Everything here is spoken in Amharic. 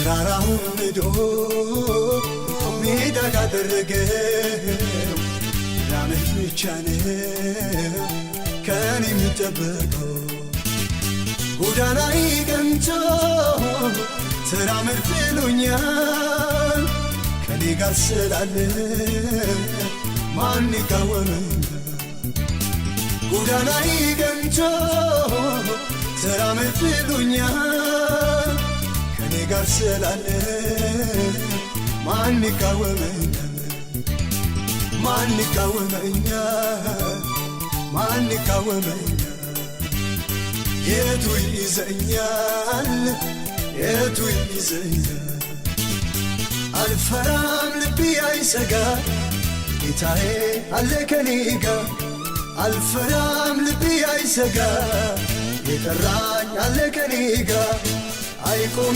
ተራራውን ንዶ ሜዳ ካደረገው ራምህ ብቻ ነው ከኔ የሚጠበቀው። ጎዳናዬ ቀንቶ ተራመድ ብሎኛል፣ ከኔ ጋር ስላለ ማን ይቃወመኛል? ጎዳናዬ ቀንቶ ተራመድ ብሎኛል፣ ከኔ ጋር ስላለ ማን ይቃወመኛል? ማን ይቃወመኛል? ማን ይቃወመኛል? የቱ ይዘኛል? የቱ ይዘኛል? አልፈራም፣ ልቤ አይሰጋ፣ ጌታዬ አለ ከኔ ጋር። አልፈራም፣ ልቤ አይሰጋ፣ የጠራኝ አለ ከኔ ጋር አይቆም።